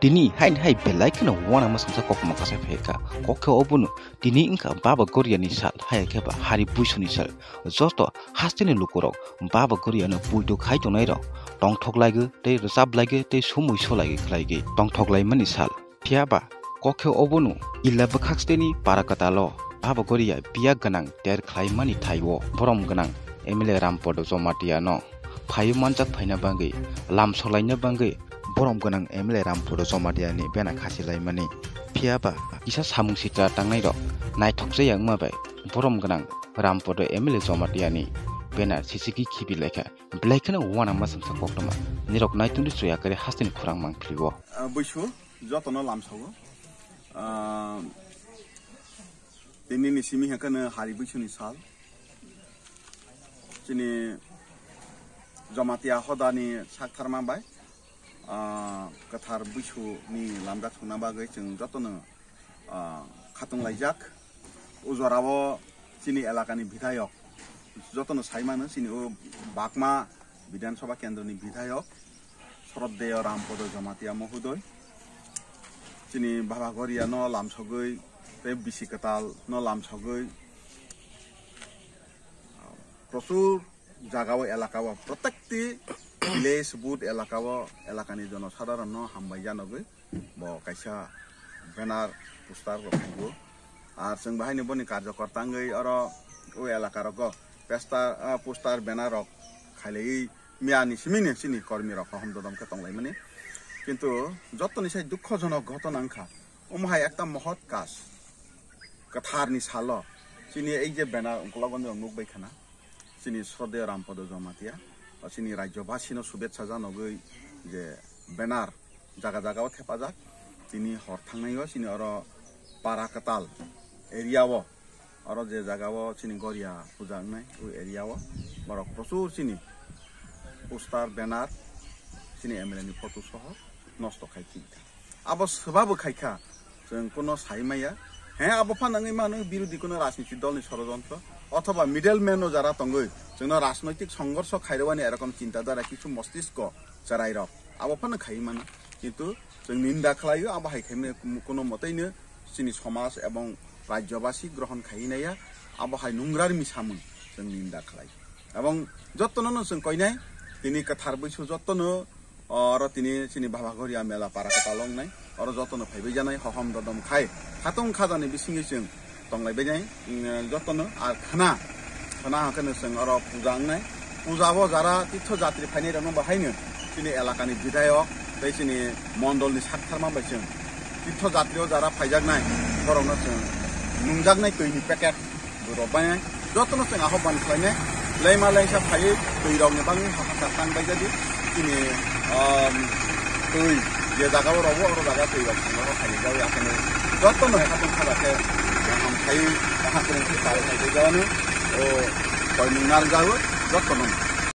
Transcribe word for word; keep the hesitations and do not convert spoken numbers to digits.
Tini haini hai belai kheno uanama songsa koktwma kasai phaikha. Kok khe obono tini wngkha Baba Goriani sal, hai khe ba hari buisoni sal. Joto hasteni lukurok Baba Goriano puitu khai tongnairok tongthok laigwi tei rwchap laigwi tei sumui so laigwi khlaigwi tongthok laimani sal. Phiya ba kok khe obono ila bwkhak steni para kwtalo Baba Goria biya gwnang ter khlaimani thai-o borom gwnang M L A Rampodo Jomatiano phaiwi manjak phaina bagwi lam solaina bagwi borom gwnang M L A Rampodo Jomatiani bena khasi laimani. Phiya ba kisa samung sitra tangnairok naithok jaya wngma bai borom gwnang Rampodo M L A Jomatiani bena sisiki khibi laikha. Belai kheno uanama songsa koktwma nirok naitungdi chuya kare hasteni khurang mang philio. Ah, buisu jotono lamsogo. Ah, tini ni simi hwnkhe no hari buisuni sal. Chini Jamatia hodani saktharma bai, ah, kwthar buisuni lamjak songna bagwi chwng jotono, ah, khatung laijak. O jorao chini elakani bidhayok jotono sai mano, chini o Bakma Bidhan Sabha Kendroni bidhayok Sroddheyo Rampodo Jamatia Mohodoi. Chini Baba Goria no lamsogwi tei bisi kwtal no lamsogwi, ah, prochur jagao, elakao, protekti village, booth elakao, elakani jono sadharon no hambai janogwi bo kaisa banner, poster rok khaio. Ar chwng bahaino boni karjokorta wngwi oro o elaka rogo pesta-, ah, poster, banner rok khailaiwi miyani simini chini kormi rok hohom dodom khe tonglaimani. Kintu jotoni sai dukhojonok ghotona wngkha, omo hai ekta mohot kaj, kwtharni salo chini ei je banner ungkulok nukbai khana. Chini Sroddheyo Rampodo Jamatia, o chini rajyobasino subetsa janogwi je banner jaga jagao thepajak, tini hor thangnaio chini oro para kwtal area o, oro je jagao chini Goria puja wngnai, o area o borok prochur chini poster, banner, chini M L A ni photo soho nosto khai khibikha. Abo swbabo khaikha, chwng kuno sai maya. He, abo phano wngwi mano birodhi kuno rajniti dolni sorojontro, othoba middleman o jara tongwi chwngno rajnoitik songhorsho khairwani erokom chinta dhara kisu mostisko chwrairok abo phano khaiwi mano. Kintu chwng ninda khlaio, abo hai khaimani kuno moteino chini somaj ebong rajyobasi grohon khaiwi naiya, abo hai nungrarmi samung chwng ninda khlai. Ebong jotono no chwng koinai, tini kwthar buisu jotono oro tini chini Baba Goria mela para kwtal wngnai, oro jotono phaibai janai, hohom dodom khai, khatung khajani bisingwi chwng tonglaibai nai, mm, jotono. Ar khna, khna hwnkhe no chwng oro puja wngnai, puja o jara tirtho jatri phainai rokno bahaino chini elakani bidhayok tei chini mondolni saktharma bai chwng tirtho jatri o jara phaijaknai borokno chwng nungjaknai twini packet bo rwbainai, jotono chwng ahobani khlainai, leima leisa phaiwi twi rokni bagwi hakhakha tang baijadi. Chini, um, twi je jaga o rwbo, oro jaga twi rok thangma rok khaijak, yakhe jotono khatung khaja khe kaham khaiwi kaham kwrwng khe kari khaijak jagano, o, koimung narwk jago jotono.